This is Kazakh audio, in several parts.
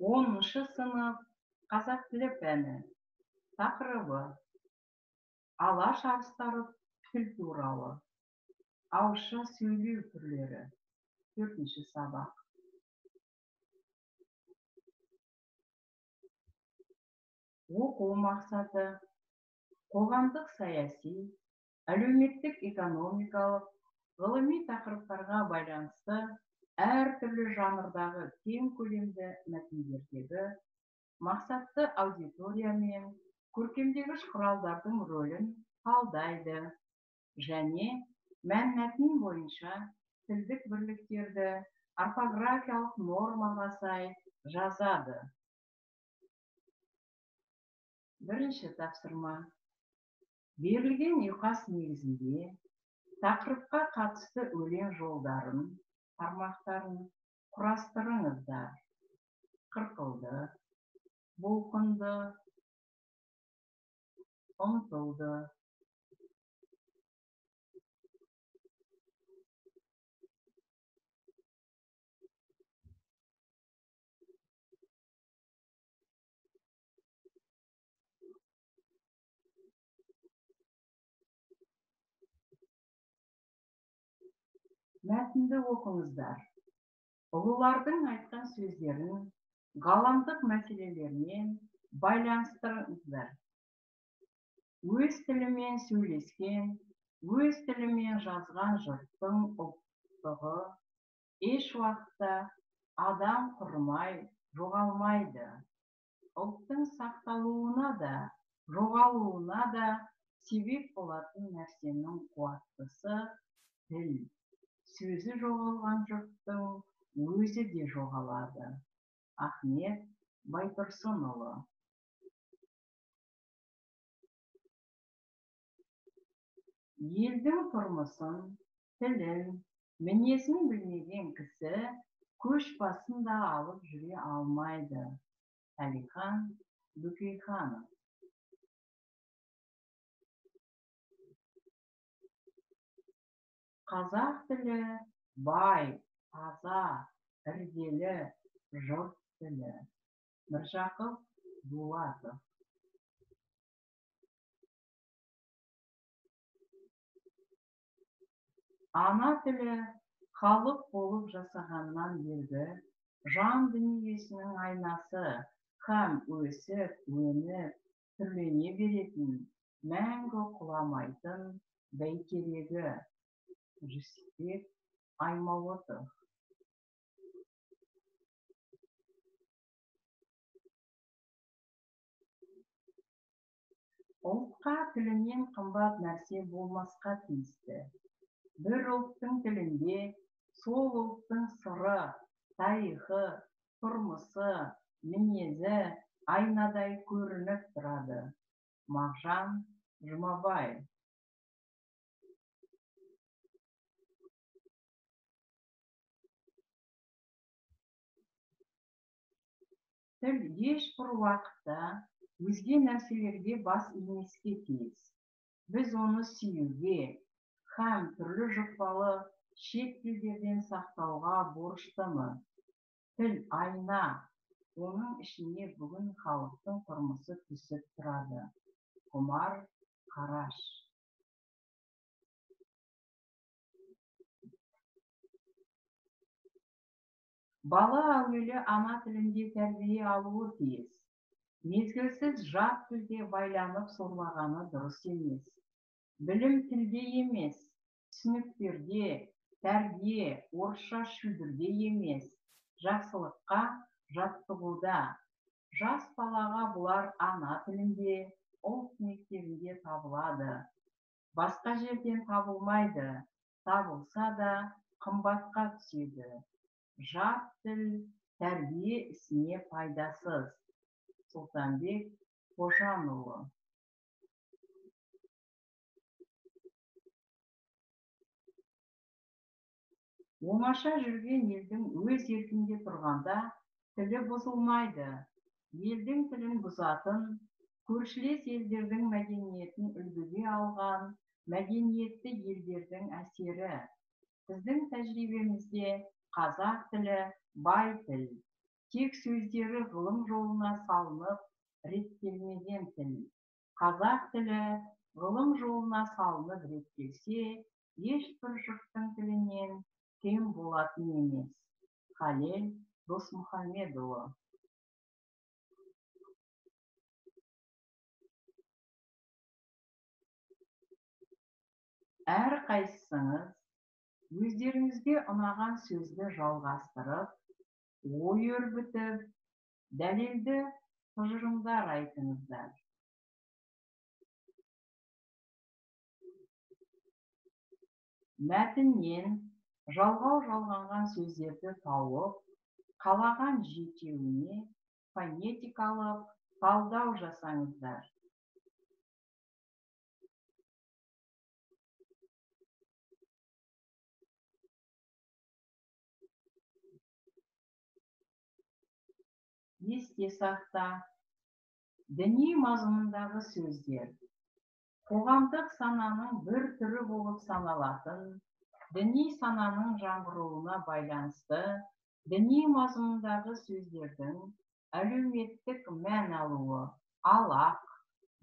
10-шы сынып қазақ тілі пәні. Тақырыбы: Алаш арыстары тіл туралы. Ауызша сөйлеу түрлері. 4-ші сабақ. Оқу мақсаты: қоғамдық саяси, әлеуметтік экономикалық, ғылыми тақырыптарға байланысты әртүрлі жанрдағы кең көлемді мәтіндердегі мақсатты аудитория мен көркемдегіш құралдардың рөлін талдайды және мәнмәтін бойынша тілдік бірліктерді орфографиялық нормаға сай жазады. Бірінші тапсырма. Берілген ұйқас негізінде тақырыпқа қатысты өлең жолдарын, тармақтарын құрастырыңыздар. Қырқылды, бұлқынды, ұмтылды. Мәтінді оқыңыздар. Ұлылардың айтқан сөздерін ғаламдық мәселелермен байланыстырыңыздар. Өз тілімен сөйлескен, өз тілімен жазған жұрттың ұлттығы еш уақытта адам құрымай жоғалмайды. Ұлттың сақталуына да, жоғалуына да себеп болатын нәрсенің қуаттысы тіл. Сөзі жоғалған жұрттың өзі де жоғалады. Ахмет Байтұрсынұлы. Елдің тұрмысын, тілін, мінезін білмеген кісі көш басын да алып жүре алмайды. Әлихан Бөкейханов. Қазақ тілі бай, таза, іргелі жұрт тілі. Міржақып Дулатов. Ана тілі халық болып жасағаннан бергі жан дүниесінің айнасы һәм өсіп, өніп, түрлене беретін, мәңгі құламайтын бәйтерегі. Жүсіпбек Аймауытов. Ұлтқа тілінен қымбат нәрсе болмасқа тиісті. Бір ұлттың тілінде сол ұлттың сыры, тарихы, тұрмысы, мінезі айнадай көрініп тұрады. Мағжан Жұмабаев. Тіл ешбір уақытта өзге нәрселерге бас имеске тиіс. Біз оны сүюге һәм түрлі жұқпалы шет тілдерден сақтауға борыштымыз. Тіл айна, оның ішіне бүгін халықтың тұрмысы түсіп тұрады. Құмар Қараш. Бала әуелі ана тілінде тәрбие алуы тиіс. Мезгілсіз жат тілге байланып сорлағаны дұрыс емес. Білім тілде емес, түсініктерде, тәрбие орысша шүлдірде емес, жақсылыққа жаттығуда. Жас балаға бұлар ана тілінде, ұлт мектебінде табылады. Басқа жерден табылмайды, табылса да қымбатқа түседі. Жат тіл тәрбие ісіне пайдасыз. Сұлтанбек Қожанұлы. Оңаша жүрген елдің өз еркінде тұрғанда тілі бұзылмайды. Елдің тілін бұзатын, көршілес елдердің мәдениетін үлгіге алған мәдениетті елдердің әсері. Біздің тәжірибемізде қазақ тілі бай тіл. Тек сөздері ғылым жолына салынып, реттелмеген тіл. Қазақ тілі ғылым жолына салынып реттелсе, ешбір жұрттың тілінен кем болатын емес. Халел Досмұхамедұлы. Әрқайсыңыз өздеріңізге ұнаған сөзді жалғастырып, ой өрбітіп, дәлелді тұжырымдар айтыңыздар. Мәтіннен жалғау жалғанған сөздерді тауып, қалаған жетеуіне фонетикалық талдау жасаңыздар. Есте сақта. Діни мазмұндағы сөздер қоғамдық сананың бір түрі болып саналатын, діни сананың жаңғыруына байланысты діни мазмұндағы сөздердің әлеуметтік мән алуы Аллах,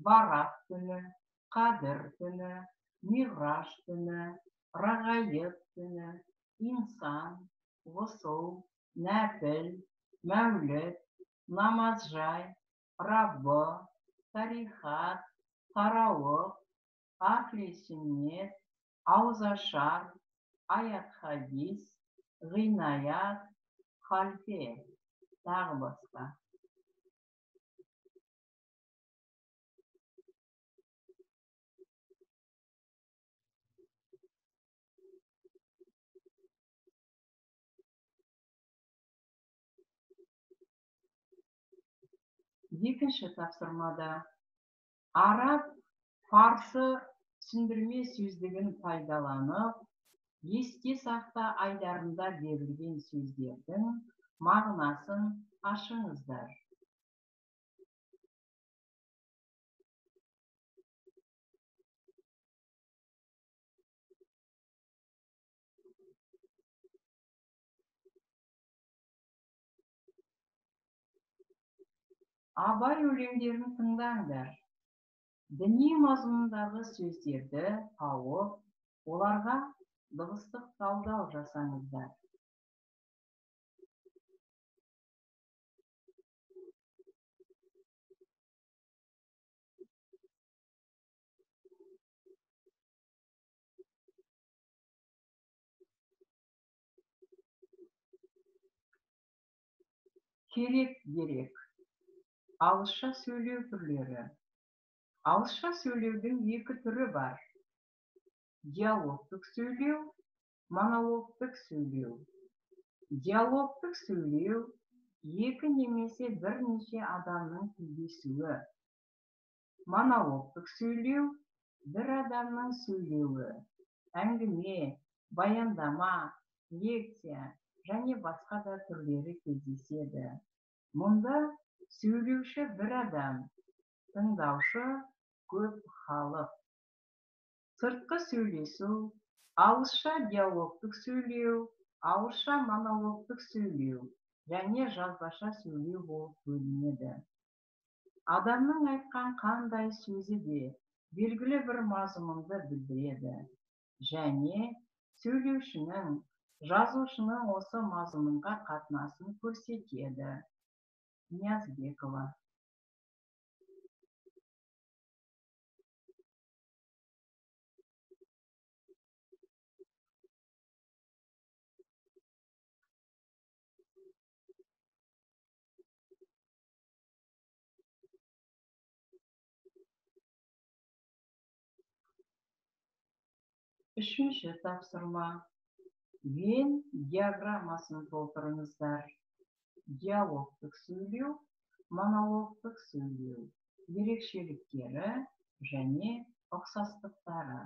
Барат түні, Қадір түні, Миғраж түні, Рағайып түні, инсан, ғұсыл, нәпіл, мәуліт, намазжай, Раббы, тарихат, тарауық, ахли сүннет, ауызашар, аят хадис, ғинаят, халфе, тағы басқа. Екінші тапсырмада араб, фарсы түсіндірме сөздігін пайдаланып, есте сақта айдарында берілген сөздердің мағынасын ашыңыздар. Абай өлеңдерін тыңдаңдар. Діни мазмұндағы сөздерді тауып, оларға дыбыстық талдау жасаңыздар. Керек дерек. Ауызша сөйлеу түрлері. Ауызша сөйлеудің екі түрі бар. Диалогтық сөйлеу, монологтық сөйлеу. Диалогтық сөйлеу екі немесе бірнеше адамның тілдесуі. Монологтық сөйлеу бір адамның сөйлеуі, әңгіме, баяндама, лекция және басқа да түрлері кездеседі. Мұнда сөйлеуші бір адам, тыңдаушы көп халық. Сыртқы сөйлесу, ауызша диалогтық сөйлеу, ауызша монологтық сөйлеу және жазбаша сөйлеу болып бөлінеді. Адамның айтқан қандай сөзі де белгілі бір мазмұнды білдіреді және сөйлеушінің, жазушының осы мазмұнға қатынасын көрсетеді. Ниязбекова. Үшінші тапсырма. Венн диаграммасын толтырыңыздар. Диалогтық сөйлеу, монологтық сөйлеу ерекшеліктері және ұқсастықтары.